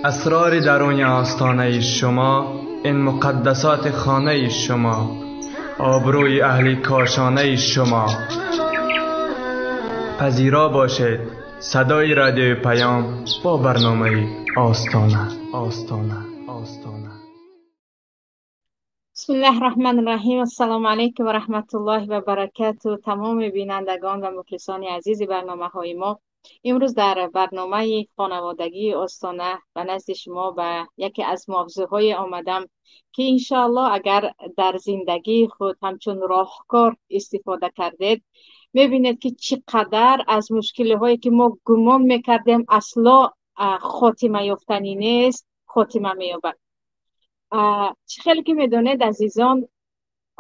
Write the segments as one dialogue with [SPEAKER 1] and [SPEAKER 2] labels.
[SPEAKER 1] Асрори даруни остонаи шумо, ин муқаддасоти хонаи шумо, обрӯи аҳли кошонаи шумо. Пазиро бошед садои радиои Паём бо барномаи Остона. Остона. Остона.
[SPEAKER 2] Бисмиллаҳи Раҳмони Раҳим. Ассалому алайкум ва раҳматуллоҳи ва баракатуҳ. Тамоми бинандагон ва мухлисони азизи барномаҳои мо, имрӯз дар барномаи хонаводагии Остона ба назди шумо ба яке аз мавзӯъҳое омадам, ки иншоаллоҳ агар дар зиндагии худ ҳамчун роҳкор истифода кардед, мебинед, ки чӣ қадар аз мушкилиҳое, ки мо гумон мекардем асло хотима ёфтанӣ нест, хотима меёбад. Чӣ хеле ки медонед, азизон,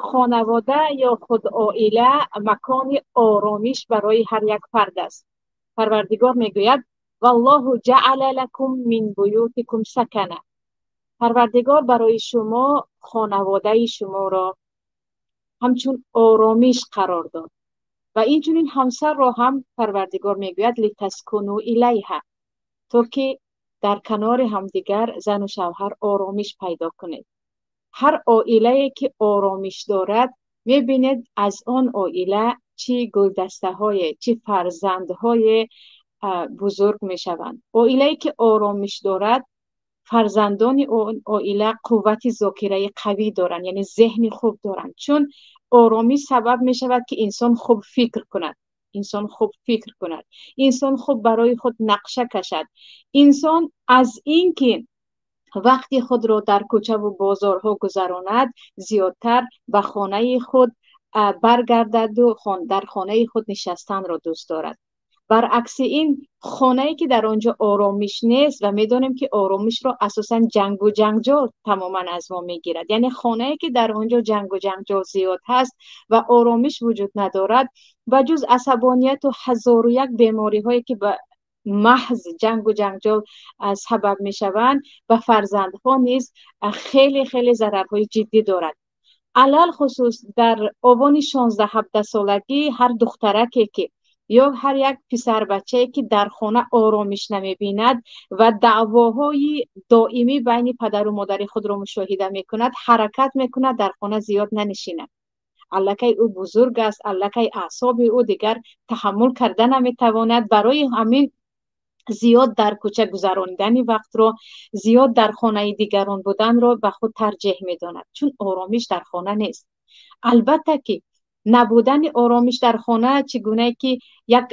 [SPEAKER 2] хонавода ё худ оила макони оромиш барои ҳар як фард аст. Парвардигор мегӯяд: валлоҳу ҷаъала лакум мин буютикум сакана. Парвардигор барои шумо хонаводаи шуморо ҳамчун оромиш қарор дод ва инчунин ҳамсарро ҳам Парвардигор мегӯяд: литаскуну илайҳа, то ки дар канори ҳамдигар зану шавҳар оромиш пайдо кунед. Ҳар оилае ки оромиш дорад, мебинед, аз он оила чӣ гулдастаҳое, чӣ фарзандҳое бузург мешаванд. Оилае ки оромиш дорад, фарзандони он оила қуввати зокираи қавӣ доранд, яъне зеҳни хуб доранд, чун оромӣ сабаб мешавад, ки инсон хуб фикр кунад, инсон хуб фикр кунад, инсон хуб барои худ нақша кашад. Инсон аз ин ки вақти худро дар кӯчаву бозорҳо гузаронад, зиёдтар ба хонаи худ баргардаду дар хонаи худ нишастанро дӯст дорад. Баръакси ин, хонае ки дар он ҷо оромиш нест, ва медонем, ки оромишро асосан ҷангу ҷанҷол тамоман аз мо мегирад, яъне хонае ки дар он ҷо ҷангу ҷанҷол зиёд ҳаст ва оромиш вуҷуд надорад, ба ҷуз асабонияту ҳазору як бемориҳое, ки ба маҳз ҷангу ҷанҷол сабаб мешаванд, ба фарзандҳо низ хеле хеле зарарҳои ҷиддӣ дорад. Алалхусус дар овони 16-17 солагӣ ҳар духтараке ки ё ҳар як писарбачае ки дар хона оромиш намебинад ва даъвоҳои доимӣ байни падару модари худро мушоҳида мекунад, ҳаракат мекунад дар хона зиёд нанишинад. Аллакай ӯ бузург аст, аллакай аъсоби ӯ дигар таҳаммул карда наметавонад. Барои ҳамин зиёд дар кӯча гузаронидани вақтро, зиёд дар хонаи дигарон буданро ба худ тарҷеҳ медонад, чун оромиш дар хона нест. Албатта ки набудани оромиш дар хона чӣ гунае ки як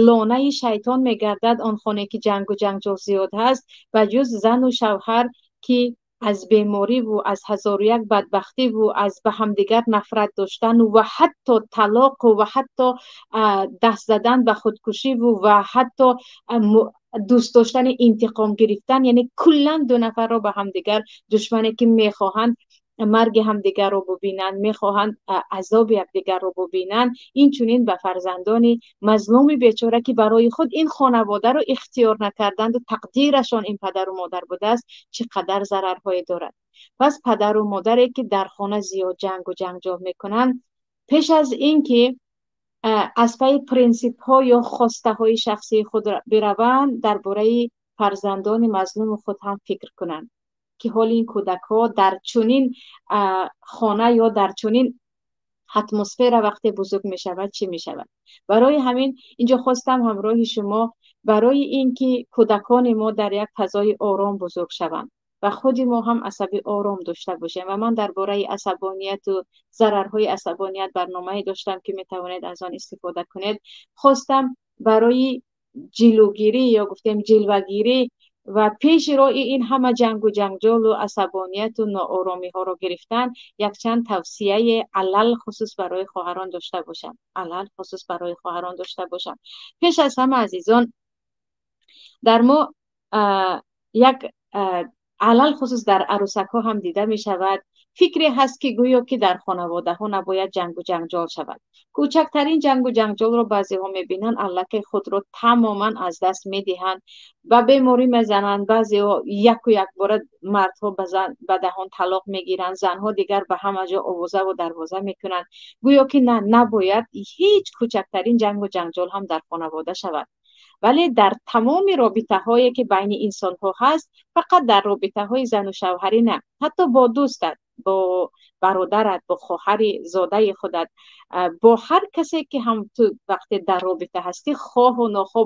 [SPEAKER 2] лонаи шайтон мегардад. Он хонае ки ҷангу ҷанҷол зиёд ҳаст, ба ҷуз зану шавҳар ки аз бемориву аз ҳазору як бадбахтиву аз ба ҳамдигар нафрат доштану ва ҳатто талоқу ва ҳатто даст задан ба худкушиву ва ҳатто дӯст доштани интиқом гирифтан, яъне куллан ду нафарро ба ҳамдигар душмане, ки мехоҳанд марги ҳамдигарро бубинанд, мехоҳанд азоби якдигарро бубинанд. Инчунин ба фарзандони мазлуми бечора, ки барои худ ин хонаводаро ихтиёр накарданду тақдирашон ин падару модар будааст, чӣ қадар зарарҳое дорад. Пас падару модаре ки дар хона зиёд ҷангу ҷанҷол мекунанд, пеш аз ин ки аз пайи принсипҳо ё хостаҳои шахсии худ бираванд, дар бораи фарзандони мазлуми худ ҳам фикр кунанд, ки ҳоли ин кӯдакҳо дар чунин хона ё дар чунин атмосфера вақте бузург мешавад, чӣ мешавад. Барои ҳамин инҷо хостам ҳамроҳи шумо барои ин ки кӯдакони мо дар як фазои ором бузург шаванд ва худи мо ҳам асаби ором дошта бошем. Ва ман дар бораи асабонияту зарарҳои асабоният барномае доштам, ки метавонед аз он истифода кунед. Хостам барои ҷилӯгирӣ ё гуфтем ҷилвагирӣ ва пеши роҳи ин ҳама ҷангу ҷанҷолу асабонияту нооромиҳоро гирифтан якчанд тавсияе алалхусус барои хоҳарон дошта бошам, алалхусус барои хоҳарон дошта бошам. Пеш аз ҳама, азизон, дар мо як алалхусус дар арӯсакҳо ҳам дида мешавад, фикре ҳаст, ки гӯё ки дар хонаводаҳо набояд ҷангу ҷанҷол шавад. Кӯчактарин ҷангу ҷанҷолро баъзеҳо мебинанд, аллакай худро тамоман аз даст медиҳанд, ба беморӣ мезананд. Баъзеҳо яку якбора мардҳо ба даҳон талоқ мегиранд, занҳо дигар ба ҳама ҷо овозаву дарвоза мекунанд, гӯё ки на, набояд ҳеҷ кӯчактарин ҷангу ҷанҷол ҳам дар хонавода шавад. Вале дар тамоми робитаҳое ки байни инсонҳо ҳаст, фақат дар робитаҳои зану шавҳарӣ на, ҳатто бо дӯстат, бо бародарат, бо хоҳари зодаи худат, бо ҳар касе ки ҳам ту вақте дар робита ҳастӣ, хоҳу нохоҳ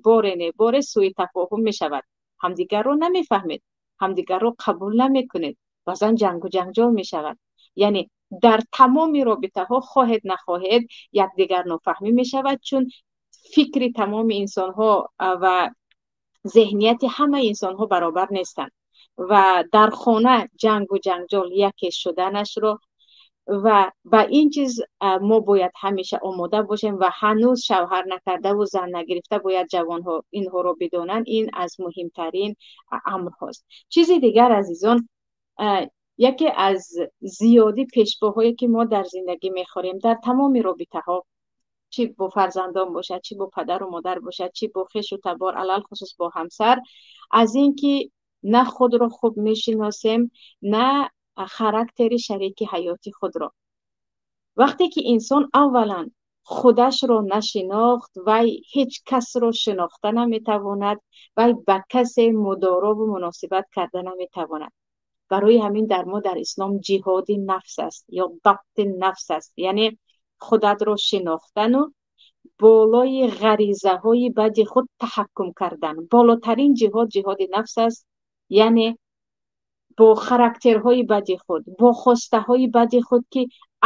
[SPEAKER 2] боре не боре сӯи тафоҳум мешавад. Ҳамдигарро намефаҳмед, ҳамдигарро қабул намекунед, баъзан ҷангу ҷанҷол мешавад. Яъне дар тамоми робитаҳо хоҳед нахоҳед якдигар нофаҳмӣ мешавад, чун фикри тамоми инсонҳо ва зеҳнияти ҳамаи инсонҳо баробар нестанд ва дар хона ҷангу ҷанҷол яке шуданашро ва ба ин чиз мо бояд ҳамеша омода бошем ва ҳанӯз шавҳар накардаву зан нагирифта бояд ҷавонҳо инҳоро бидонанд. Ин аз муҳимтарин амрҳост. Чизи дигар, азизон, яке аз зиёдӣ пешпоҳое ки мо дар зиндагӣ мехӯрем дар тамоми робитаҳо, чӣ бо фарзандон бошад, чӣ бо падару модар бошад, чӣ бо хешу табор, алалхусус бо ҳамсар, аз ин ки на худро хуб мешиносем, на характери шарики ҳаёти худро. Вақте ки инсон аввалан худашро нашинохт, вай ҳеҷ касро шинохта наметавонад, вай ба касе мудоробу муносибат карда наметавонад. Барои ҳамин дар мо дар ислом ҷиҳоди нафс аст ё дабти нафс аст, яъне худатро шинохтану болои ғаризаҳои бади худ таҳаккум кардан. Болотарин ҷиҳод ҷиҳоди нафс аст, яъне бо характерҳои бади худ, бо хостаҳои бади худ ки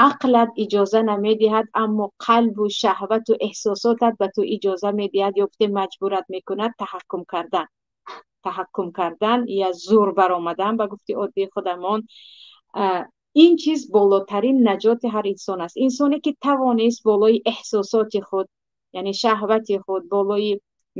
[SPEAKER 2] ақлат иҷоза намедиҳад, аммо қалбу шаҳвату эҳсосотат ба ту иҷоза медиҳад ё гуфте маҷбурат мекунад, таҳаккум кардан. Таҳаккум кардан я зур баромадан ба гуфти оддии худамон. Ин чиз болотарин наҷоти ҳар инсон аст. Инсоне ки тавонист болои эҳсосоти худ, яъне шаҳвати худ, болои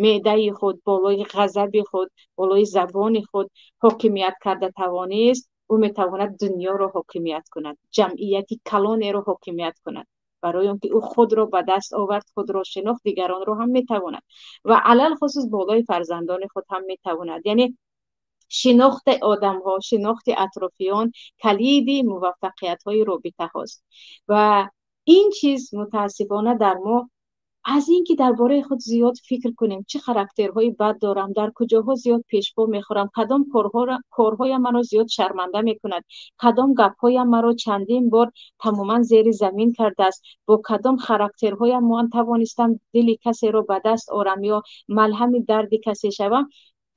[SPEAKER 2] меъдаи худ, болои ғазаби худ, болои забони худ ҳокимият карда тавонист, ӯ метавонад дунёро ҳокимият кунад, ҷамъияти калонеро ҳокимият кунад. Барои он ки ӯ худро ба даст овард, худро шинохт, дигаронро ҳам метавонад ва алалхусус болои фарзандони худ ҳам метавонад. Яъне шинохти одамҳо, шинохти атрофиён калиди муваффақиятҳои робитаҳост. Ва ин чиз мутаассифона дар мо аз ин ки дар бораи худ зиёд фикр кунем, чӣ характерҳои бад дорам, дар куҷоҳо зиёд пешпо мехӯрам, кадом корҳоям маро зиёд шарманда мекунад, кадом гапҳоям маро чандин бор тамоман зери замин кардааст, бо кадом характерҳоям ман тавонистам дили касеро ба даст орам ё малҳами дарди касе шавам,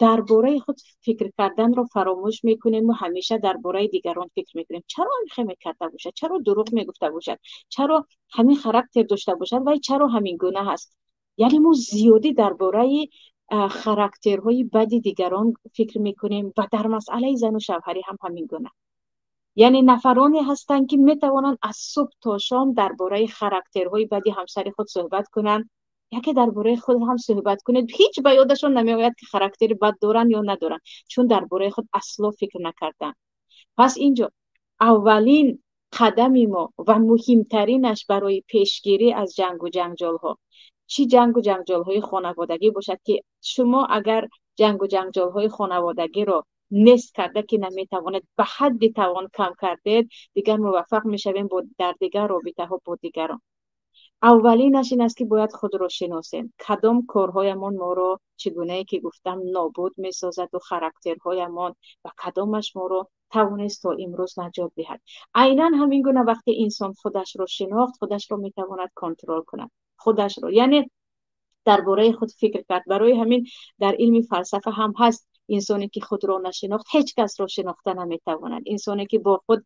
[SPEAKER 2] дар бораи худ фикр карданро фаромӯш мекунем ва ҳамеша дар бораи дигарон фикр мекунем. Чаро ҳамин мекарда бошад? Чаро дурӯғ мегуфта бошад? Чаро ҳамин характер дошта бошад? Вай чаро ҳамин гуна ҳаст? Яъне мо зиёдӣ дар бораи характерҳои бади дигарон фикр мекунем ва дар масъалаи зану шавҳарӣ ҳам ҳамин гуна. Яъне нафароне ҳастанд ки метавонанд аз субҳ то шом дар бораи характерҳои бади ҳамсари худ суҳбат кунанд, яке дар бораи худ ҳам суҳбат кунед, ҳеҷ ба ёдашон намеояд ки характери бад доранд ё надоранд, чун дар бораи худ асло фикр накарданд. Пас инҷо аввалин қадами мо ва муҳимтаринаш барои пешгирӣ аз ҷангу ҷанҷолҳо, чӣ ҷангу ҷанҷолҳои хонаводагӣ бошад, ки шумо агар ҷангу ҷанҷолҳои хонаводагиро нест карда ки наметавонед, ба ҳадди тавон кам кардед, дигар муваффақ мешавем дар дигар робитаҳо бо дигарон. Аввалинаш ин аст ки бояд худро шиносем, кадом корҳоямон моро чӣ гунае ки гуфтам нобуд месозад ва характерҳоямон ва кадомаш моро тавонист то имрӯз наҷот диҳад. Айнан ҳамин гуна вақте инсон худашро шинохт, худашро метавонад контрол кунад, худашро, яъне дар бораи худ фикр кард. Барои ҳамин дар илми фалсафа ҳам ҳаст, инсоне ки худро нашинохт ҳеҷ касро шинохта наметавонад. Инсоне ки бо худ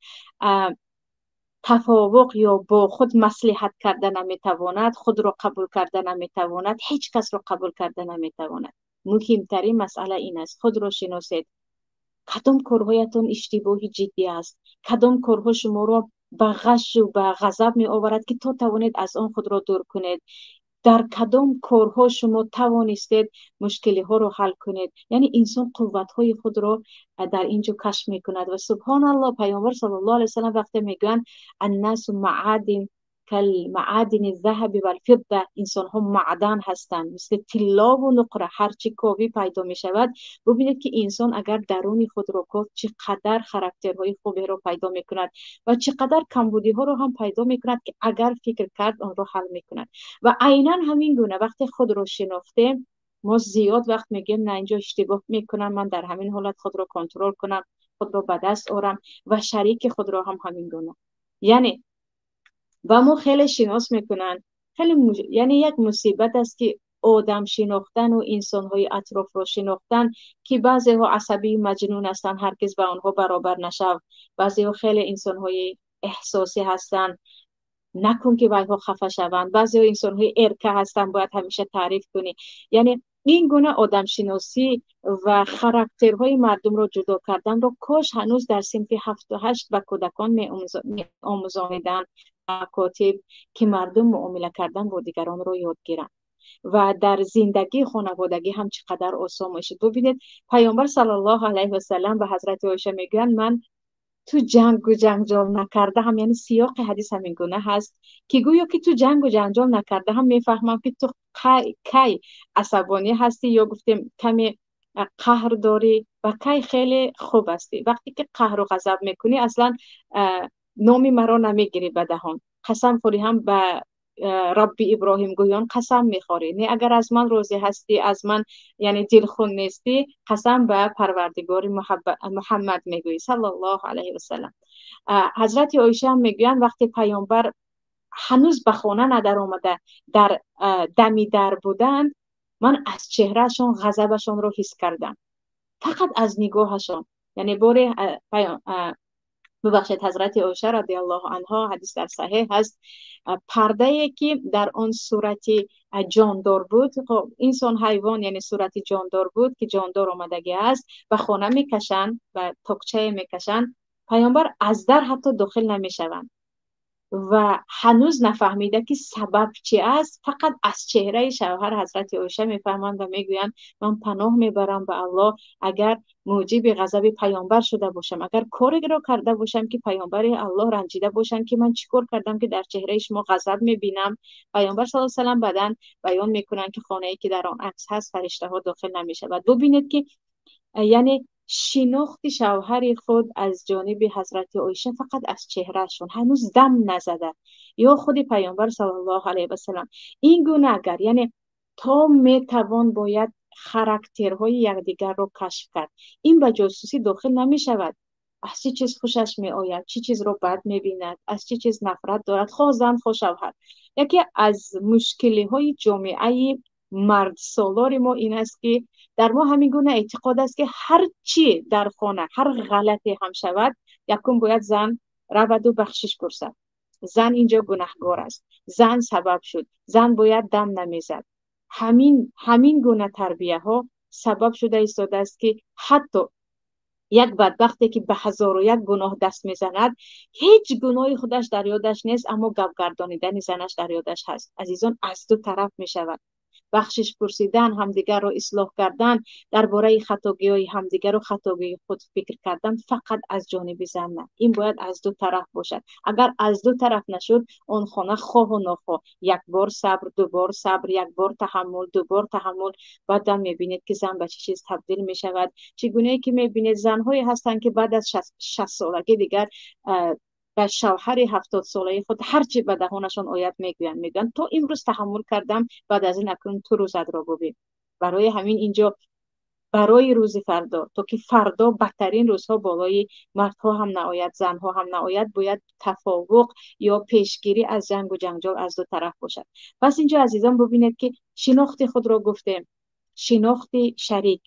[SPEAKER 2] тафовуқ ё бо худ маслиҳат карда наметавонад, худро қабул карда наметавонад, ҳеҷ касро қабул карда наметавонад. Муҳимтарин масъала ин аст, худро шиносед. Кадом корҳоятон иштибоҳи ҷиддӣ аст, кадом корҳо шуморо ба ғашу ба ғазаб меоварад ки то тавонед аз он худро дур кунед, дар кадом корҳо шумо тавонистед мушкилиҳоро ҳал кунед. Яъне инсон қувватҳои худро дар ин ҷо кашф мекунад. Ва субҳоналлоҳ, паёмбар саллаллоҳу алайҳи васаллам вақте мегӯянд аннасу маадин калмаадини заҳаби валфидда, инсонҳо маъдан ҳастанд мисли тиллову нуқра, ҳарчи ковӣ пайдо мешавад. Бубинед ки инсон агар даруни худро кофт, чӣ қадар характерҳои хуберо пайдо мекунад ва чӣ қадар камбудиҳоро ҳам пайдо мекунад ки агар фикр кард онро ҳал мекунад. Ва айнан ҳамин гуна вақте худро шинохтем, Мо зиёд вақт мегӯем на, инҷо иштибоҳ мекунам, ман дар ҳамин ҳолат худро контрол кунам, худро ба даст орам ва шарики худро ҳам ҳамин гуна. Яъне ба мо хеле шинос мекунанд, хеле яъне як мусибат аст ки одам шинохтан ва инсонҳои атрофро шинохтан, ки баъзеҳо асабии маҷнун ҳастанд, ҳаргиз ба онҳо баробар нашав. Баъзеҳо хеле инсонҳои эҳсосӣ ҳастанд, накун ки вайҳо хафа шаванд. Баъзеҳо инсонҳои эрка ҳастанд, бояд ҳамеша таъриф кунӣ. Яъне ин гуна одамшиносӣ ва характерҳои мардумро ҷудо карданро кош ҳанӯз дар синфи 7 ва 8 ба кӯдакон меомӯзониданд, макотиб, ки мардум муомила кардан бо дигаронро ёд гиранд ва дар зиндагии хонаводагӣ ҳам чӣ қадар осон мешуд. Бубинед, Паёмбар саллаллоҳу алайҳи васаллам ба ҳазрати Оиша мегӯянд: ман ту ҷангу ҷанҷол накарда ҳам, яъне сиёқи ҳадис ҳамин гуна ҳаст, ки гӯё ки ту ҷангу ҷанҷол накарда ҳам мефаҳмам ки ту кай асабонӣ ҳастӣ ё гуфтем каме қаҳр дорӣ ва кай хеле хуб ҳастӣ. Вақте ки қаҳру ғазаб мекунӣ, аслан номи маро намегирӣ ба даҳон, қасам хӯрӣ ҳам ба Рабби Иброҳим гӯён қасам мехӯрӣ. Не, агар аз ман розӣ ҳастӣ, аз ман яъне дилхун нестӣ, қасам ба Парвардигори Муҳаммад мегӯӣ, саллаллоҳу алайҳи васаллам. Ҳазрати Оиша ҳам мегӯянд, вақте Паёмбар ҳанӯз ба хона надаромада, дар дами дар буданд, ман аз чеҳраашон ғазабашонро ҳис кардам, фақат аз нигоҳашон. Яъне боре, бубахшед, ҳазрати Оиша радиаллоҳу анҳо, ҳадис дар саҳеҳ ҳаст, пардае ки дар он сурати ҷондор буд, хоб, инсон, ҳайвон, яъне сурати ҷондор буд, ки ҷондор омадагӣ аст, ба хона мекашанд, ба токчае мекашанд. Паёмбар аз дар ҳатто дохил намешаванд ва ҳанӯз нафаҳмида ки сабаб чи аст, фақат аз чеҳраи шавҳар ҳазрати Оиша мефаҳманд ва мегӯянд: ман паноҳ мебарам ба Аллоҳ, агар муҷиби ғазаби Паёмбар шуда бошам, агар кореро карда бошам, ки Паёмбари Аллоҳ ранҷида бошанд, ки ман чӣ кор кардам, ки дар чеҳраи шумо ғазаб мебинам? Паёмбар саллаллоҳу салам баъдан баён мекунанд, ки хонае ки дар он акс ҳаст, фариштаҳо дохил намешавад. Бубинед, ки яъне шинохти шавҳари худ аз ҷониби ҳазрати Оиша фақат аз чеҳраашон, ҳанӯз дам назада, ё худи Паёмбар саллаллоҳу алайҳи васаллам. Ин гуна агар, яъне то метавон бояд характерҳои якдигарро кашф кард. Ин ба ҷосусӣ дохил намешавад. Аз чӣ чиз хушаш меояд, чӣ чизро бад мебинад, аз чӣ чиз нафрат дорад, хоҳ зан, хоҳ шавҳар. Яке аз мушкилиҳои ҷомеаи мардсолори мо ин аст, ки дар мо ҳамин гуна эътиқод аст, ки ҳар чӣ дар хона, ҳар ғалате ҳам шавад, якум бояд зан раваду бахшиш пурсад. Зан инҷо гунаҳгор аст, зан сабаб шуд, зан бояд дам намезад. Ҳамин гуна тарбияҳо сабаб шуда истодааст, ки ҳатто як бадбахте, ки ба ҳазору як гуноҳ даст мезанад, ҳеҷ гуноҳи худаш дар ёдаш нест, аммо гапгардонидани занаш дар ёдаш ҳаст. Азизон, аз ду тараф мешавад бахшиш пурсидан, ҳамдигарро ислоҳ кардан, дар бораи хатогиҳои ҳамдигару хатогии худ фикр кардан. Фақат аз ҷониби зан на, ин бояд аз ду тараф бошад. Агар аз ду тараф нашуд, он хона хоҳу нохоҳ як бор сабр, ду бор сабр, як бор таҳаммул, ду бор таҳаммул, баъдан мебинед, ки зан ба чӣ чиз табдил мешавад. Чӣ гунае ки мебинед, занҳое ҳастанд, ки баъд аз 60-солагӣ дигар ба шавҳари 70-солаи худ ҳарчи ба даҳонашон ояд мегӯянд. Мегӯянд: то имрӯз таҳаммул кардам, баъд аз ин акнун ту рӯзатро бубин. Барои ҳамин инҷо барои рӯзи фардо, то ки фардо бадтарин рӯзҳо болои мардҳо ҳам наояд, занҳо ҳам наояд, бояд тафовуқ ё пешгирӣ аз ҷангу ҷанҷол аз ду тараф бошад. Пас инҷо, азизон, бубинед, ки шинохти худро гуфтем, шинохти шарик,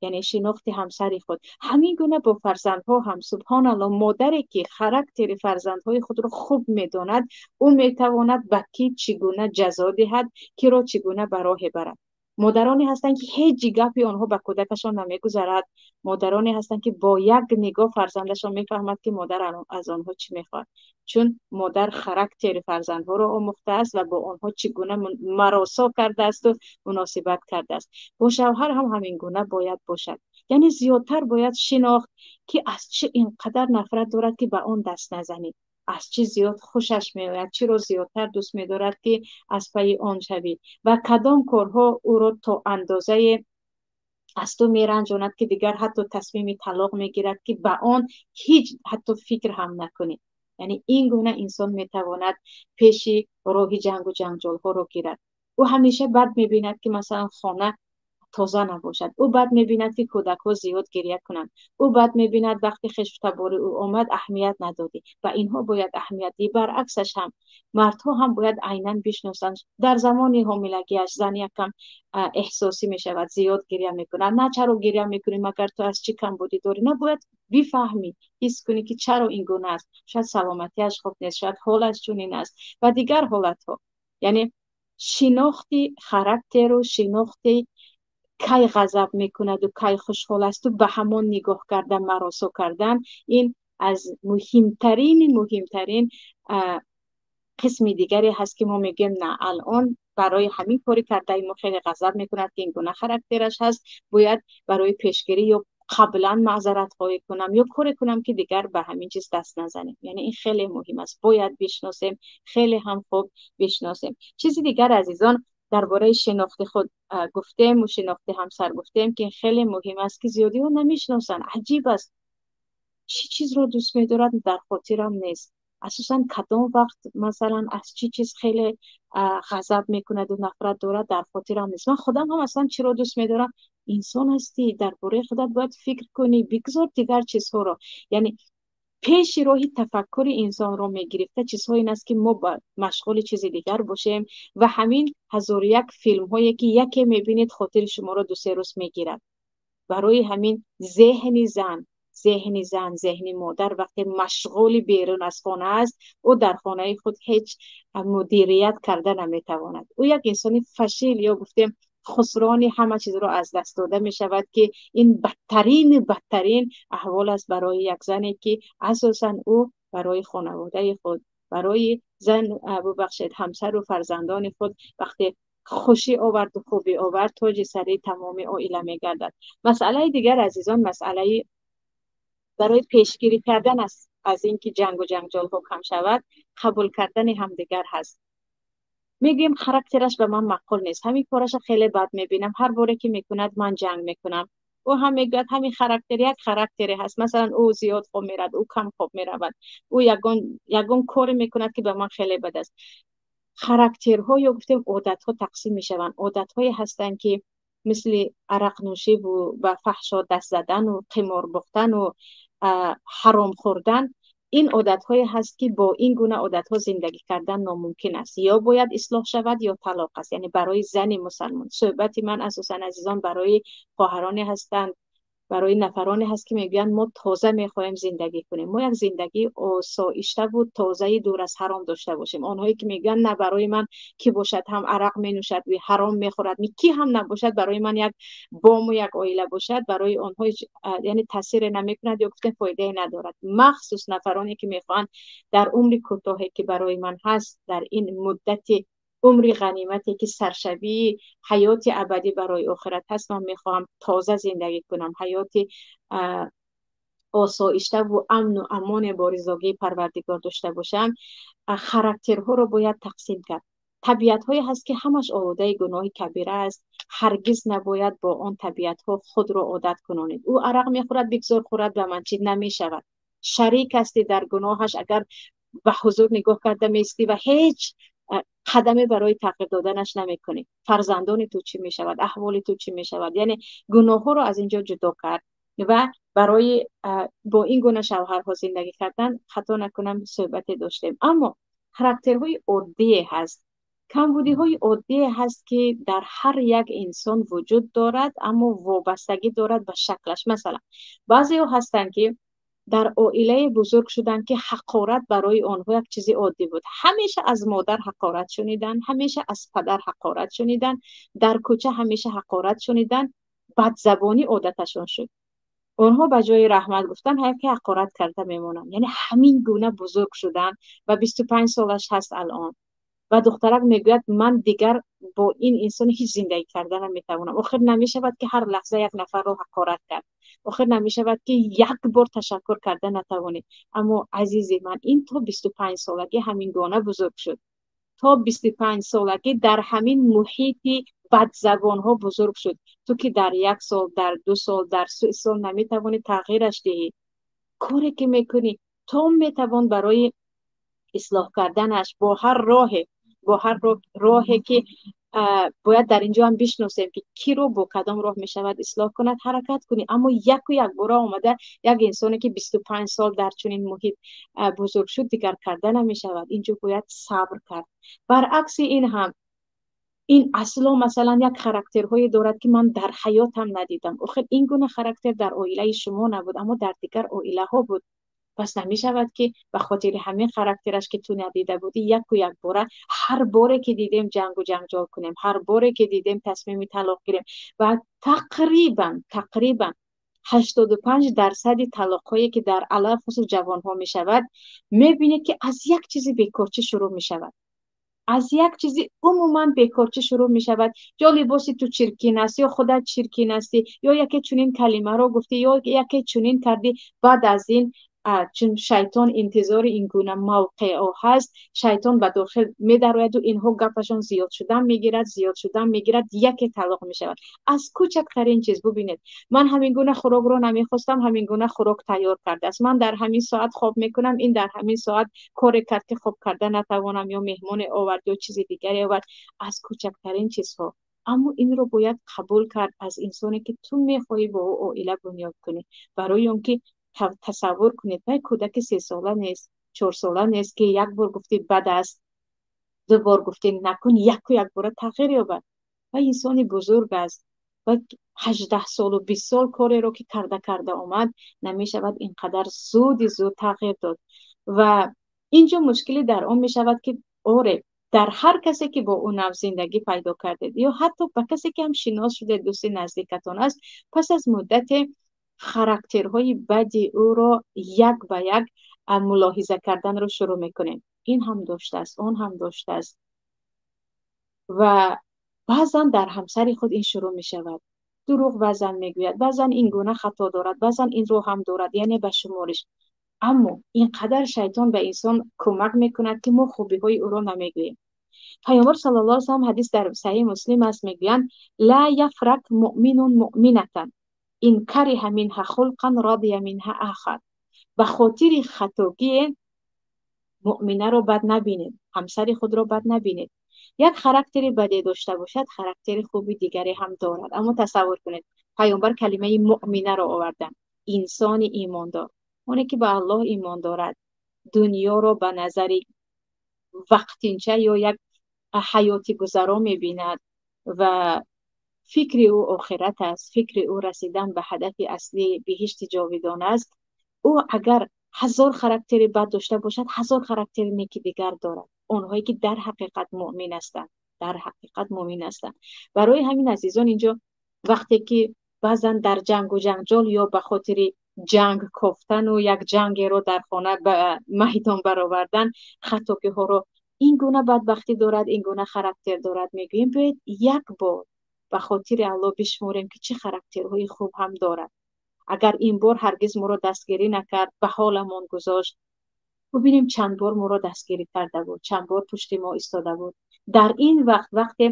[SPEAKER 2] яъне шинохти ҳамсари худ. Ҳамин гуна бо фарзандҳо ҳам, субҳоналло, модаре ки характери фарзандҳои худро хуб медонад, ӯ метавонад ба кӣ чӣ гуна ҷазо диҳад, киро чӣ гуна ба роҳе барад. Модароне ҳастанд, ки ҳеҷ гапи онҳо ба кӯдакашон намегузарад. Модароне ҳастанд, ки бо як нигоҳ фарзандашон мефаҳмад, ки модар аз онҳо чӣ мехоҳад, чун модар характери фарзандҳоро омӯхтааст ва бо онҳо чӣ гуна маросо кардаасту муносибат кардааст. Бо шавҳар ҳам ҳамин гуна бояд бошад. Яъне зиёдтар бояд шинохт, ки аз чӣ ин қадар нафрат дорад, ки ба он даст назанӣ, аз чӣ зиёд хушаш меояд, чиро зиёдтар дӯст медорад, ки аз пайи он шавӣ, ва кадом корҳо ӯро то андозае аз ту меранҷонад, ки дигар ҳатто тасмими талоқ мегирад, ки ба он ҳеҷ ҳатто фикр ҳам накунӣ. Яъне ин гуна инсон метавонад пеши роҳи ҷангу ҷанҷолҳоро гирад. Ӯ ҳамеша бад мебинад, ки масалан хона тоза набошад. Ӯ бад мебинад, ки кӯдакҳо зиёд гиря кунанд. Ӯ бад мебинад, вақте хешу табори ӯ омад, аҳамият надодӣ. Ба инҳо бояд аҳамият диҳӣ. Баръаксаш ҳам мардҳо ҳам бояд айнан бишносанд. Дар замони ҳомилагиаш зан якам эҳсосӣ мешавад, зиёд гиря мекунад. На, чаро гиря мекунӣ, магар ту аз чӣ камбудӣ дорӣ? На, бояд бифаҳмӣ, ҳис кунӣ, ки чаро ин гуна аст. Шояд саломатиаш хуб нест, шояд ҳолаш чунин аст ва дигар ҳолатҳо. Яъне шинохти характеру шинохти кай ғазаб мекунаду кай хушҳол асту ба ҳамон нигоҳ кардан, маросо кардан, ин аз муҳимтарин қисми дигаре ҳаст, ки мо мегӯем, на, алон барои ҳамин кори кардаи мо хеле ғазаб мекунад, ки ин гуна характераш ҳаст, бояд барои пешгирӣ ё қаблан маъзаратхоҳӣ кунам ё коре кунам, ки дигар ба ҳамин чиз даст назанем. Яъне ин хеле муҳим аст, бояд бишносем, хеле ҳам хуб бишносем. Чизи дигар, азизон, дар бораи шинохти худ гуфтем ва шинохти ҳамсар гуфтем, ки хеле муҳим аст, ки зиёдиҳо намешиносанд. Аҷиб аст, чӣ чизро дӯст медорад, дар хотирам нест, асосан кадом вақт, масалан, аз чӣ чиз хеле ғазаб мекунаду нафрат дорад, дар хотирам нест. Ман худам ҳам аслан чиро дӯст медорам? Инсон ҳастӣ, дар бораи худат бояд фикр кунӣ, бигзор дигар чизҳоро. Яъне пеши роҳи тафаккури инсонро мегирифта чизҳое ин аст, ки мо машғули чизи дигар бошем ва ҳамин ҳазору як филмҳое, ки яке мебинед, хотири шуморо 2-се рӯз мегирад. Барои ҳамин зеҳни зан, зеҳни модар вақте машғули берун аз хона аст, ӯ дар хонаи худ ҳеҷ мудирият карда наметавонад. Ӯ як инсони фашил ё гуфтем хусрони ҳама чизро аз даст дода мешавад, ки ин бадтарин аҳвол аст барои як зане, ки асосан ӯ барои хонаводаи худ, барои зан, бубахшед, ҳамсару фарзандони худ вақте хушӣ оварду хубӣ овард, тоҷи сари тамоми оила мегардад. Масъалаи дигар, азизон, масъалаи барои пешгирӣ кардан аз ин ки ҷангу ҷанҷолҳо кам шавад, қабул кардани ҳамдигар ҳаст. Мегӯем, характераш ба ман маъқул нест, ҳамин кораша хеле бад мебинам, ҳар боре ки мекунад, ман ҷанг мекунам. Ӯ ҳам мегӯяд, ҳамин характер, як характере ҳаст, масалан, ӯ зиёд хоб меравад, ӯ кам хоб меравад, ӯ ягон коре мекунад, ки ба ман хеле бад аст. Характерҳо ё гуфтем одатҳо тақсим мешаванд. Одатҳое ҳастанд, ки мисли арақнӯшиву ба фаҳшо даст задану қимор бохтану ҳаром хӯрдан, ин одатҳое ҳаст, ки бо ин гуна одатҳо зиндагӣ кардан номумкин аст. Ё бояд ислоҳ шавад, ё талоқ аст. Яъне барои зани мусалмон суҳбати ман асосан, азизон, барои хоҳароне ҳастанд, барои нафароне ҳаст, ки мегӯянд, мо тоза мехоҳем зиндагӣ кунем, мо як зиндагии осоиштаву тозаи дур аз ҳаром дошта бошем. Онҳое ки мегӯянд, на, барои ман ки бошад ҳам арақ менӯшад, ҳаром мехӯрад, ки ҳам набошад, барои ман як бому як оила бошад, барои онҳо яъне таъсире намекунад ё гуфтем фоидае надорад. Махсус нафароне ки мехоҳанд дар умри кӯтоҳе, ки барои ман ҳаст, дар ин муддати умри ғанимате, ки саршавии ҳаёти абадӣ барои охират ҳаст, ман мехоҳам тоза зиндагӣ кунам, ҳаёти осоиштаву амну амоне бо ризогии Парвардигор дошта бошам. Характерҳоро бояд тақсим кард. Табиатҳое ҳаст, ки ҳамаш олудаи гуноҳи кабира аст. Ҳаргиз набояд бо он табиатҳо худро одат кунонед. Ӯ арақ мехӯрад, бигзор хӯрад, ба ман чӣ намешавад. Шарик ҳастӣ дар гуноҳаш, агар ба ҳузур нигоҳ карда меистӣ ва ҳеҷ қадаме барои тағйир доданаш намекунӣ. Фарзандони ту чӣ мешавад, аҳволи ту чӣ мешавад? Яъне гуноҳҳоро аз ин ҷо ҷудо кард ва барои бо ин гуна шавҳарҳо зиндагӣ кардан, хато накунам, суҳбате доштем. Аммо характерҳои оддие ҳаст, камбудиҳои оддие ҳаст, ки дар ҳар як инсон вуҷуд дорад, аммо вобастагӣ дорад ба шаклаш. Масалан, баъзеҳо ҳастанд, ки дар оилае бузург шуданд, ки ҳақорат барои онҳо як чизи оддӣ буд. Ҳамеша аз модар ҳақорат шунидан, ҳамеша аз падар ҳақорат шунидан, дар кӯча ҳамеша ҳақорат шунидан, бадзабонӣ одаташон шуд. Онҳо ба ҷои раҳмат гуфтан ҳаяке ҳақорат карда мемонанд. Яъне ҳамин гуна бузург шуданд ва 25 солаш ҳаст алон ва духтарак мегӯяд, ман дигар бо ин инсон ҳеҷ зиндагӣ карда наметавонам. Охир намешавад, ки ҳар лаҳза як нафарро ҳақорат кард. Охир намешавад, ки як бор ташаккур карда натавонӣ. Аммо, азизи ман, ин то 25 солагӣ ҳамин гуна бузург шуд, то 25 солагӣ дар ҳамин муҳити бадзабонҳо бузург шуд. Ту ки дар як сол, дар 2 сол, дар 3 сол наметавонӣ тағйираш диҳӣ. Коре ки мекунӣ, то метавон барои ислоҳ карданаш бо ҳар роҳе, бо ҳар роҳе ки Бояд дар инҷо ҳам бишносем, ки киро бо кадом роҳ мешавад ислоҳ кунад, ҳаракат кунӣ. Аммо яку якбора омада як инсоне ки 25 сол дар чунин муҳит бузург шуд, дигар карда намешавад. Инҷо бояд сабр кард. Баръакси ин ҳам ин асло масалан як характерҳое дорад, ки ман дар ҳаётам надидам. Охир ин гуна характер дар оилаи шумо набуд, аммо дар дигар оилаҳо буд. Пас намешавад, ки ба хотири ҳамин характераш, ки ту надида будӣ, яку якбора ҳар боре ки дидем ҷангу ҷанҷол кунем, ҳар боре ки дидем тасмими талоқ гирем. Ва тақрибан 85% талоқҳое, ки дар алалхусус ҷавонҳо мешавад, мебинед, ки аз як чизи бекорчӣ шурӯъ мешавад, аз як чизи умуман бекорчӣ шурӯъ мешавад. Ё либоси ту чиркин аст, ё худат чиркин ҳастӣ, ё яке чунин калимаро гуфтӣ, ё яке чунин кардӣ. Баъд аз ин, чун шайтон интизори ин гуна мавқеъҳо ҳаст, шайтон ба дохил медарояду инҳо гапашон зиёд шудан мегирад, зиёд шудан мегирад, яке талоқ мешавад аз кӯчактарин чиз. Бубинед, ман ҳамин гуна хӯрокро намехостам, ҳамин гуна хӯрок тайёр кардааст. Ман дар ҳамин соат хоб мекунам, ин дар ҳамин соат коре кард, ки хоб карда натавонам, ё меҳмоне овард, ё чизи дигаре овард. Аз кӯчактарин чизҳо. Аммо инро бояд қабул кард аз инсоне, ки ту мехоҳӣ бо ӯ оила бунёд кунӣ. Барои он ки тасаввур кунед, вай кӯдаки 3сола нест, 4сола нест, ки як бор гуфтӣ бад аст, ду бор гуфтӣ накун, яку якбора тағйир ёбад. Вай инсони бузург аст ва 18 солу 20 сол кореро ки карда омад, намешавад ин қадар зуди зуд тағйир дод. Ва инҷо мушкилӣ дар он мешавад, ки оре, дар ҳар касе ки бо ӯ нав зиндагӣ пайдо кардед ё ҳатто ба касе ки ҳам шинос шудед, дӯсти наздикатон аст, пас аз муддате характерҳои бади ӯро як ба як мулоҳиза карданро шурӯъ мекунем. Ин ҳам доштааст, он ҳам доштааст. Ва баъзан дар ҳамсари худ ин шурӯъ мешавад: дурӯғ баъзан мегӯяд, баъзан ин гуна хато дорад, баъзан инро ҳам дорад, яъне ба шумориш. Аммо ин қадар шайтон ба инсон кӯмак мекунад, ки мо хубиҳои ӯро намегӯем. Паёмбар саллаллоҳу алайҳи васаллам, ҳадис дар Саҳеҳи Муслим аст, мегӯянд: "لا يفرك مؤمن مؤمنة إن كره منها خلقا رضي منها آخر". Ба хотири хатогие муъминаро бад набинед, ҳамсари худро бад набинед. Як характери баде дошта бошад, характери хуби дигаре ҳам дорад. Аммо тасаввур кунед, паёмбар калимаи муъминаро оварданд, инсони имондор, оне ки ба Аллоҳ имон дорад, дунёро ба назари вақтинча ё як ҳаёти гузаро мебинад ва фикри ӯ охират аст, фикри ӯ расидан ба ҳадафи аслии биҳишти ҷовидон аст. Ӯ агар ҳазор характери бад дошта бошад, ҳазор характери неки дигар дорад. Онҳое ки дар ҳақиқат муъмин ҳастанд, дар ҳақиқат муъмин ҳастанд. Барои ҳамин, азизон, инҷо вақте ки баъзан дар ҷангу ҷанҷол ё ба хотири ҷанг кофтану як ҷангеро дар хона ба майдон баровардан, хатокиҳоро ин гуна бадбахтӣ дорад, ин гуна характер дорад мегӯем, биёед як бор ба хотири Аллоҳ бишморем, ки чӣ характерҳои хуб ҳам дорад. Агар ин бор ҳаргиз моро дастгирӣ накард, ба ҳоламон гузошт, бубинем чанд бор моро дастгирӣ карда буд, чанд бор пушти мо истода буд. Дар ин вақт, вақте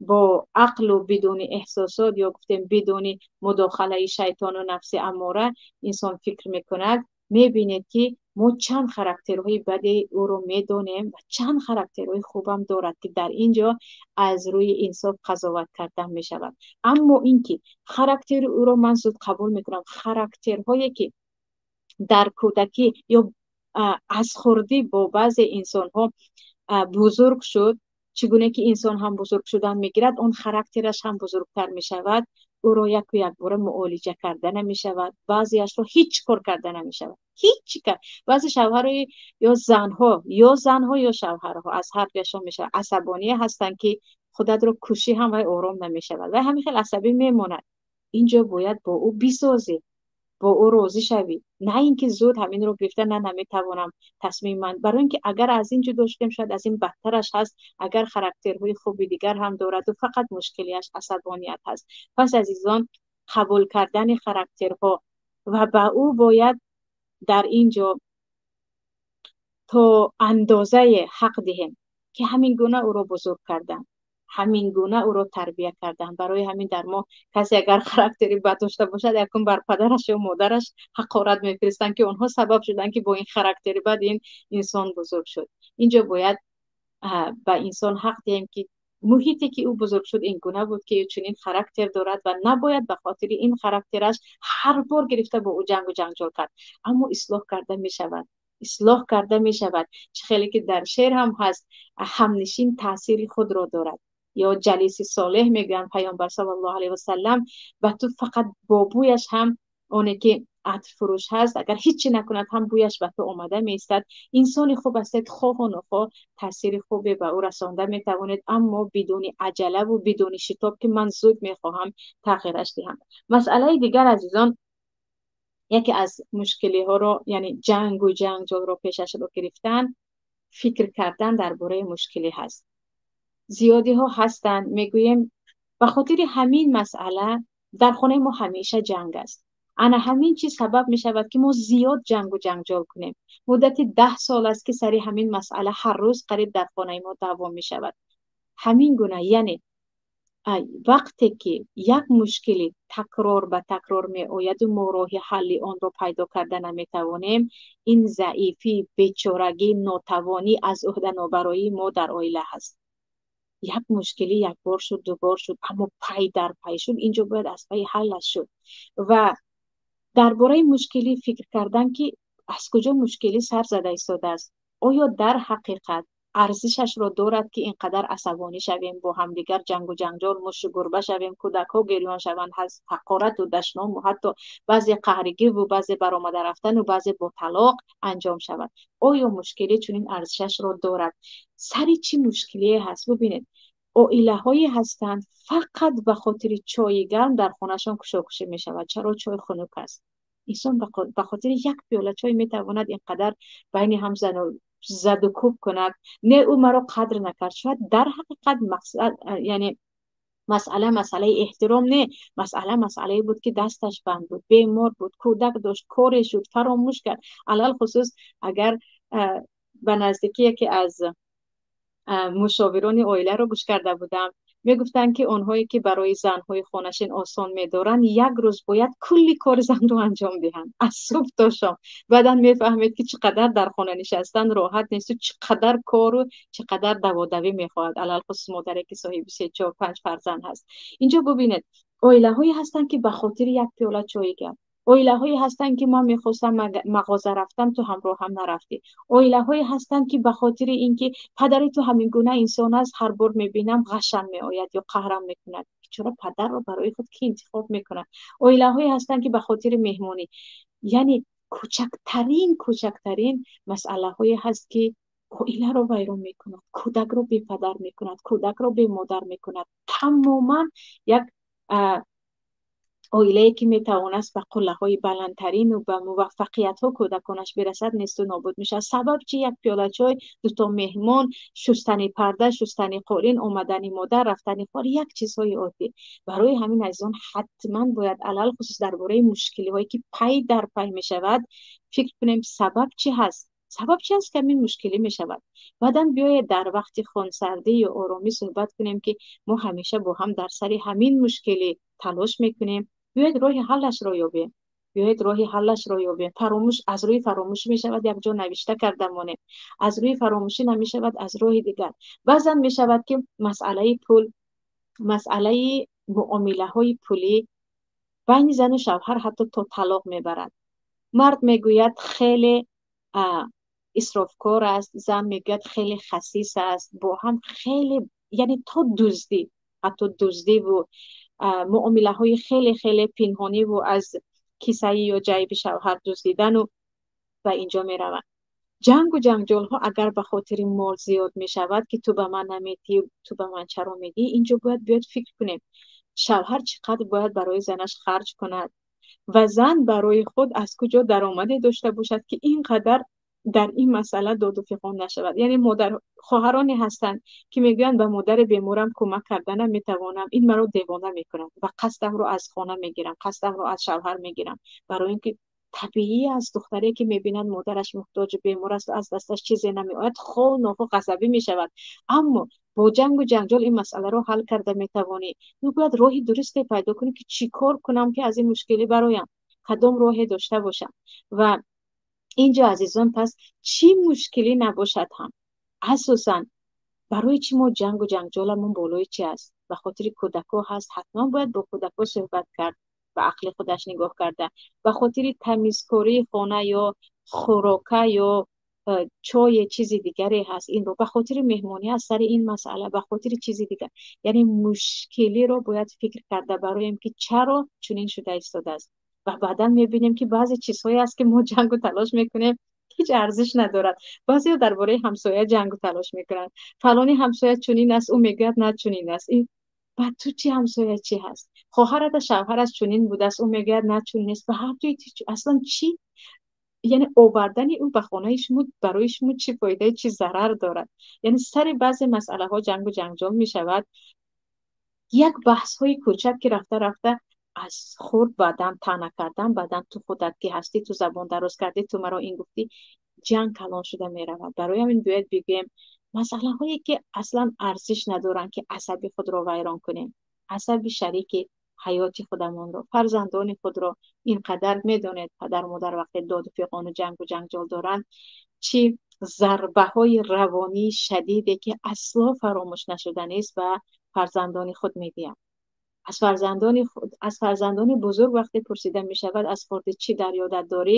[SPEAKER 2] бо ақлу бидуни эҳсосот ё гуфтем бидуни мудохалаи шайтону нафси аммора инсон фикр мекунад, мебинед, ки мо чанд характерҳои бади ӯро медонем ва чанд характерҳои хубам дорад, ки дар ин ҷо аз рӯи инсоф қазоват кардан мешавад. Аммо ин ки характери ӯро ман зуд қабул мекунам, характерҳое ки дар кӯдакӣ ё аз хурдӣ бо баъзе инсонҳо бузург шуд, чӣ гуна ки инсон ҳам бузург шудан мегирад, он характераш ҳам бузургтар мешавад, ӯро яку якбора муолиҷа карда намешавад. Баъзеашро ҳеҷ кор карда намешавад, ҳеҷ кор. Баъзе шавҳарои ё занҳо ё шавҳарҳо, аз ҳар дуяшон мешавад, асабоние ҳастанд, ки худатро кушӣ ҳам вай ором намешавад, вай ҳамин хел асабӣ мемонад. Инҷо бояд бо ӯ бисозӣ, бо ӯ розӣ шавӣ, на ин ки зуд ҳаминро гирифта, на, наметавонам, тасмими ман. Барои ин ки агар аз ин ҷудо шудем, шояд аз ин бадтараш ҳаст, агар характерҳои хуби дигар ҳам дораду фақат мушкилиаш асабоният ҳаст. Пас, азизон, қабул кардани характерҳо ва ба ӯ бояд дар ин ҷо то андозае ҳақ диҳем, ки ҳамин гуна ӯро бузург карданд, ҳамин гуна ӯро тарбия карданд. Барои ҳамин дар мо касе агар характери бад дошта бошад, якум бар падараш ё модараш ҳақорат мефиристанд, ки онҳо сабаб шуданд, ки бо ин характери бад ин инсон бузург шуд. Инҷо бояд ба инсон ҳақ диҳем, ки Муҳите ки ӯ бузург шуд ин гуна буд ки чунин характер дорад ва набояд ба хотири ин характераш ҳар бор гирифта бо ӯ ҷангу ҷанҷол кард. Аммо ислоҳ карда мешавад, ислоҳ карда мешавад. Чӣ хеле ки дар шеър ҳам ҳаст, ҳамнишин таъсири худро дорад. Ё ҷалиси солеҳ мегӯянд Паёмбар саллаллоҳу алайҳи васаллам, ба ту фақат бо бӯяш ҳам, оне ки عطرفروش هست، اگر هیچی نکند هم بویش به تو آمده میستد. انسان خوب هستید، خواه و نخواه تاثیر خوبی به او رسانده میتوانید، اما بدون عجله و بدون شتاب که من زود میخواهم تغییرش دهم. مسئله دیگر عزیزان، یکی از مشکلی ها رو، یعنی جنگ و جنجال رو پیشش رو گرفتن، فکر کردن درباره مشکلی هست. زیادی ها هستند میگوییم به خاطر همین مسئله در خانه ما همیشه جنگ است. انا همین چیز سبب می شود که ما زیاد جنگ و جنجال کنیم. مدت 10 سال است که سری همین مسئله هر روز قریب در خانه ما دعوا می شود. همین گونه، یعنی وقتی که یک مشکلی تکرار به تکرار می آید و ما راه حل آن را پیدا کرده نمی توانیم، این ضعیفی، بیچارگی، ناتوانی، از عهده نابرایی ما در عائله هست. یک مشکلی یک بار شد، دو بار شد، اما پی در پی شد، اینجا باید از پی حلش شد. و درباره مشکلی فکر کردن که از کجا مشکلی سر زده ایستاده است، آیا در حقیقت ارزشش را دارد که اینقدر عصبانی شویم، با همدیگر جنگ و جنجال، مش و گربه شویم، کودک‌ها گریان شوند، از حقارت و دشنام و حتی بعضی قهرگی و بعضی برآمده رفتن و بعضی با طلاق انجام شود؟ آیا مشکلی چنین ارزشش را دارد؟ سری چی مشکلی هست؟ ببینید، عائله‌هایی هستند فقط به خاطر چای گرم در خانه‌شان کشاکشی می‌شود. چرا چای خنک است؟ انسان به خاطر یک پیاله چای می‌تواند اینقدر بین هم زد و کوب کند. نه او مرا قدر نکرد. شاید در حقیقت مقصد، یعنی مسئله احترام نه، مسئله بود که دستش بند بود، بیمار بود، کودک داشت، کاری شد، فراموش کرد. علل خصوص اگر به نزدیکی یکی از مشاوران عائله رو گوش کرده بودم، میگفتن که آنهایی که برای زنهای خانه‌نشین آسان میدارن یک روز باید کلی کار زن رو انجام دهند، از صبح تا شام. بعدا میفهمید که چقدر در خانه نشستن راحت نیست و چقدر کار و چقدر دوادوی میخواهد، علی الخصوص مادری که صاحب 3 4 5 فرزند هست. اینجا ببینید، عائله‌هایی هستن که به خاطر یک پیاله چای گرم، عائله‌هایی هستن که ما می‌خواستم مغازه رفتم تو همراه هم نرفتی، عائله‌هایی هستن که به خاطر اینکه پدر تو همین گونه انسان است، هر بار می‌بینم غشم می‌آید یا قهرم می‌کند. چرا پدر رو برای خود کی انتخاب می‌کند؟ عائله‌هایی هستن که به خاطر مهمانی، یعنی کوچکترین مسئله‌هایی هست که عائله رو ویران می‌کند، کودک رو بی پدر می‌کند، کودک رو بی مادر می‌کند. تماماً یک عائله‌ای که میتوانست به قله‌های بلندترین و به موفقیت‌ها کودکانش برسد نیست و نابود میشه. سبب چی؟ یک پیاله چای، 2 تا مهمان، شستن پرده، شستن قالین، آمدن مادر، رفتن خواهر، یک چیزهای عادی. برای همین عزیزان حتما باید علل خصوص درباره مشکلی‌هایی که پی در پی میشود فکر کنیم سبب چی هست. سبب چی است که همین مشکلی می شود؟ بعداً بیاید در وقت خونسردی یا آرامی صحبت کنیم که ما همیشه با هم در سر همین مشکلی تلاش میکنیم. بیاید راه حلش را یابیم. بیاید راه حلش را یابیم. فراموش از روی فراموشی می شود، یک جا نوشته کرده مانیم. از روی فراموشی نمی شود، از راه دیگر. بعضا می شود که مسئله پول، مسئله معامله های پولی بین زن و شوهر حتی تا طلاق می برد. مرد می گوید خیلی اسرافکار است، زن میگوید خیلی خسیس است، با هم خیلی، یعنی تا دزدی، حتی دزدی و معامله های خیلی خیلی پنهانی و از کیسه یا جیب شوهر دزدیدن و اینجا می روند. جنگ و جنجال ها اگر به خاطر مال زیاد می شود که تو به من نمیدی، تو به من چرا میدی، اینجا باید بیاد فکر کنیم شوهر چقدر باید برای زنش خرج کند و زن برای خود از کجا درآمدی داشته باشد که اینقدر در این مسئله داد و فغان نشود. یعنی مادر خواهرانی هستند که میگویند به مادر بیمارم کمک کردن نمیتوانم، این مرا دیوانه میکنم و قصدم رو از خانه میگیرم، قصدم رو از شوهر میگیرم. برای اینکه طبیعی است دختری که میبیند مادرش محتاج بیمار است و از دستش چیزی نمیآید، خو ناخو غضبی میشود. اما با جنگ و جنجال این مسئله رو حل کرده میتوانی. تو باید راهی درستی پیدا کنی که چیکار کنم که از این مشکلی برایم، کدام راهی داشته باشم. و اینجا عزیزان پس چی مشکلی نباشد هم اساساً Барои чӣ мо ҷангу ҷанҷоламон болои чӣ аст? Ба хотири кӯдакҳо ҳаст, ҳатман бояд бо кӯдакҳо суҳбат кард, ба ақли худаш нигоҳ карда. Ба хотири тамизкории хона ё хӯрока ё чой чизи дигаре ҳаст, инро ба хотири меҳмонӣ аст, сари ин масъала, ба хотири чизи дигар. Яъне мушкилиро бояд фикр карда бароем ки чаро чунин шуда истодааст. Ва баъдан мебинем ки баъзе чизҳое аст ки мо ҷангу талош мекунем, ҳеҷ арзиш надорад. Баъзеҳо дар бораи ҳамсоя ҷангу талош мекунанд. Фалони ҳамсоя чунин аст, ӯ мегӯяд на чунин аст. Ин ба ту чӣ ҳамсоя чӣ ҳаст? Хоҳарата шавҳараш чунин будааст, ӯ мегӯяд на чунин нест. Ба ҳар дуи ту аслан чӣ? Яъне овардани ӯ ба хонаи шумо барои шумо чӣ фоида, чӣ зарар дорад? Яъне сари баъзе масъалаҳо ҷангу ҷанҷол мешавад. Як баҳсҳои кӯчак ки рафта рафта аз хурд баъдан таъна кардан, баъдан ту худат ки ҳастӣ, ту забон дароз кардӣ, ту маро ин гуфтӣ, ҷанг калон шуда меравад. Барои ҳамин бояд бигӯем масъалаҳое ки аслан арзиш надоранд ки асаби худро вайрон кунем, асаби шарики ҳаёти худамонро, фарзандони худро. Инқадар медонед падару модар вақте доду фиғону ҷангу ҷанҷол доранд, чӣ зарбаҳои равонии шадиде ки асло фаромӯш нашуданист ба фарзандони худ медиҳанд. Аз фарзандони худ, аз фарзандони бузург вақте пурсида мешавад аз хурдӣ чӣ дар ёдат дорӣ,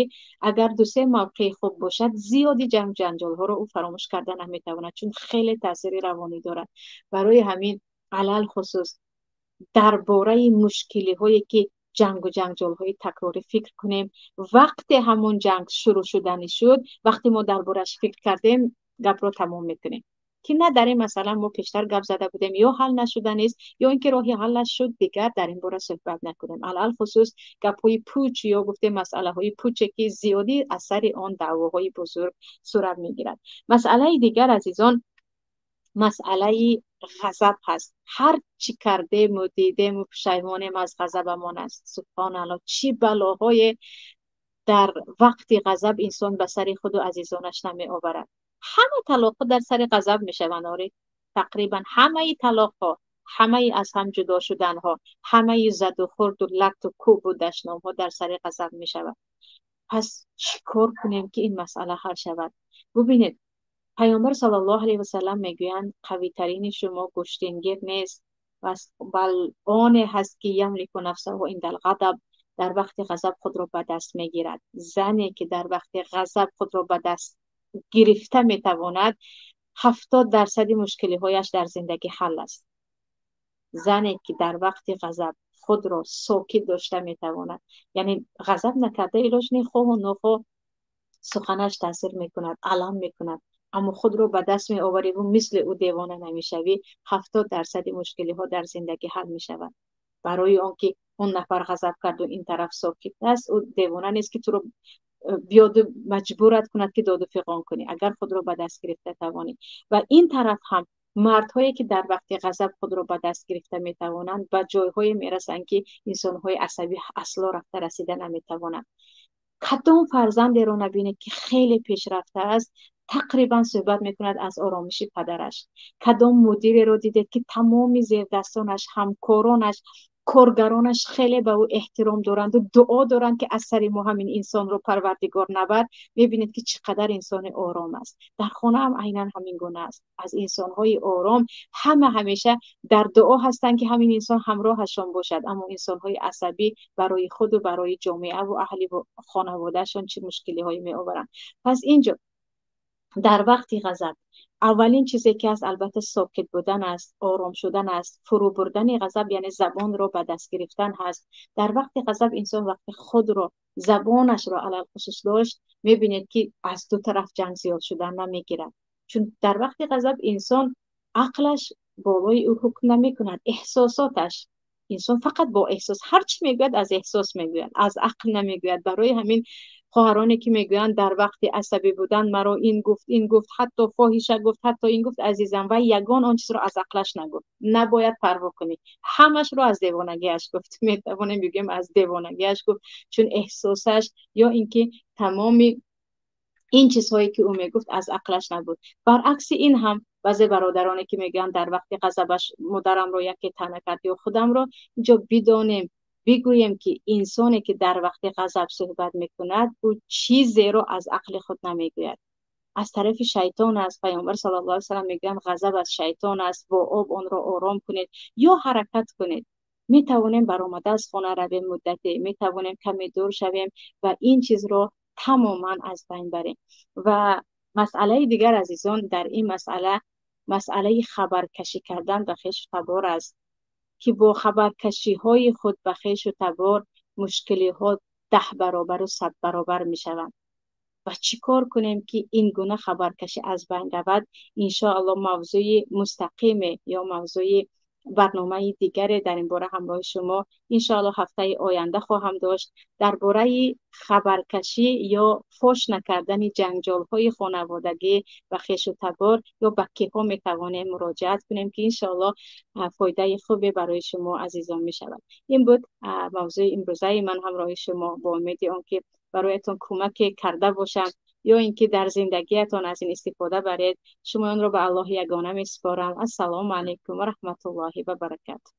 [SPEAKER 2] агар ду-се мавқеи хуб бошад, зиёди ҷанг ҷанҷолҳоро ӯ фаромӯш карда наметавонад, чун хеле таъсири равонӣ дорад. Барои ҳамин алалхусус дар бораи мушкилиҳое ки ҷангу ҷанҷолҳои такрорӣ фикр кунем. Вақте ҳамон ҷанг шурӯъ шуданӣ шуд, вақте мо дар борааш фикр кардем, гапро тамом мекунем. Ки на дар ин масъала мо пештар гап зада будем, ё ҳал нашуданист, ё ин ки роҳи ҳалаш шуд, дигар дар ин бора суҳбат накунем. Алалхусус гапҳои пуч ё гуфтем масъалаҳои пуче ки зиёдӣ аз сари он даъвоҳои бузург сурат мегирад. Масъалаи дигар, азизон, масъалаи ғазаб ҳаст. Ҳар чӣ кардему дидему пушаймонем аз ғазабамон аст. Субҳоналлоҳ, чӣ балоҳое дар вақти ғазаб инсон ба сари худу азизонаш намеоварад. Ҳама талоқҳо дар сари ғазаб мешаванд, оре. Тақрибан ҳамаи талоқҳо, ҳамаи аз ҳам ҷудо шуданҳо, ҳамаи заду хурду латту кӯбу дашномҳо дар сари ғазаб мешавад. Пас чӣ кор кунем ки ин масъала ҳал шавад? Бубинед, Паёмбар саллаллоҳу алайҳи васаллам мегӯянд қавитарини шумо гӯштингир нест, бал оне ҳаст ки ямлику нафсаҳу индал ғадаб, дар вақти ғазаб худро ба даст мегирад. Зане ки дар вақти ғазаб худро ба даст гирифта метавонад, 70% мушкилиҳояш дар зиндагӣ ҳал аст. Зане ки дар вақти ғазаб худро сокит дошта метавонад, яъне ғазаб накарда илоҷ не, хоҳу нохоҳ суханаш таъсир мекунад, алам мекунад, аммо худро ба даст меоварӣ ва мисли ӯ девона намешавӣ, 70% мушкилиҳо дар зиндагӣ ҳал мешавад. Барои он ки он нафар ғазаб кард ва ин тараф сокит аст, ӯ девона нест ки туро биёду маҷбурат кунад ки доду фиғон кунӣ, агар худро ба даст гирифта тавонӣ. Ва ин тараф ҳам мардҳое ки дар вақти ғазаб худро ба даст гирифта метавонанд, ба ҷойҳое мерасанд ки инсонҳои асабӣ асло рафта расида наметавонанд. Кадом фарзандеро набинед ки хеле пешрафта аст, тақрибан суҳбат мекунад аз оромиши падараш. Кадом мудиреро дидед ки тамоми зердастонаш, ҳамкоронаш, коргаронаш хеле ба ӯ эҳтиром доранд ва дуо доранд ки аз сари мо ҳамин инсонро парвардигор набар, мебинед ки чӣ қадар инсони ором аст. Дар хона ҳам айнан ҳамин гуна аст. Аз инсонҳои ором ҳама ҳамеша дар дуо ҳастанд ки ҳамин инсон ҳамроҳашон бошад, аммо инсонҳои асабӣ барои худу барои ҷомеа ва аҳли хонаводаашон чӣ мушкилиҳое меоваранд. Пас инҷо дар вақти ғазаб аввалин чизе ки аст, албатта сокит будан аст, ором шудан аст, фурӯ бурдани ғазаб, яъне забонро ба даст гирифтан ҳаст. Дар вақти ғазаб инсон вақти худро, забонашро алалхусус дошт, мебинед ки аз ду тараф ҷанг зиёд шудан намегирад. Чун дар вақти ғазаб инсон ақлаш болои ӯ ҳукм намекунад, эҳсосоташ. Инсон фақат бо эҳсос, ҳар чӣ мегӯяд аз эҳсос мегӯяд, аз ақл намегӯяд. Барои ҳамин хоҳароне ки мегӯянд дар вақти асабӣ будан маро ин гуфт, ин гуфт, ҳатто фоҳиша гуфт, ҳатто ин гуфт, азизам, вай ягон он чизро аз ақлаш нагуфт. Набояд парво кунӣ, ҳамашро аз девонагиаш гуфт. Метавонем бигӯем аз девонагиаш гуфт, чун эҳсосаш ё инки тамоми ин чизҳое ки ӯ мегуфт аз ақлаш набуд. Баръакси ин ҳам баъзе бародароне ки мегӯянд дар вақти ғазабаш модарамро яке таъна кард ё худамро, инҷо бидонем, бигӯем ки инсоне ки дар вақти ғазаб суҳбат мекунад, ӯ чизеро аз ақли худ намегӯяд. Аз тарафи шайтон аст. Паёмбар саллаллоҳу алайҳи васаллам мегӯянд: ғазаб аз шайтон аст, бо об онро ором кунед ё ҳаракат кунед. Метавонем баромада аз хона равем муддате, метавонем каме дур шавем ва ин чизро тамоман аз байн барем. Ва масъалаи дигар, азизон, дар ин масъала, масъалаи хабаркашӣ кардан ба хешу табор аст, ки бо хабаркашиҳои худ ба хешу табор мушкилиҳо 10 баробар ва 100 баробар мешаванд. Ва чӣ кор кунем, ки ин гуна хабаркашӣ аз байн равад? Иншоаллоҳ, мавзӯи мустақиме ё мавзӯи барномаи дигаре дар ин бора ҳамроҳи шумо иншоаллоҳ ҳафтаи оянда хоҳам дошт, дар бораи хабаркашӣ ё фош накардани ҷанҷолҳои хонаводагӣ ва хешу табор ё ба киҳо метавонем муроҷиат кунем, ки иншоаллоҳ фоидаи хубе барои шумо азизон мешавад. Ин буд мавзӯи имрӯзаи ман ҳамроҳи шумо, бо умеди он ки бароятон кӯмаке карда бошам ё ин ки дар зиндагиятон аз ин истифода баред. Шумоёнро ба Аллоҳи ягона месупорам. Ассалому алайкум ва раҳматуллоҳи ва баракату.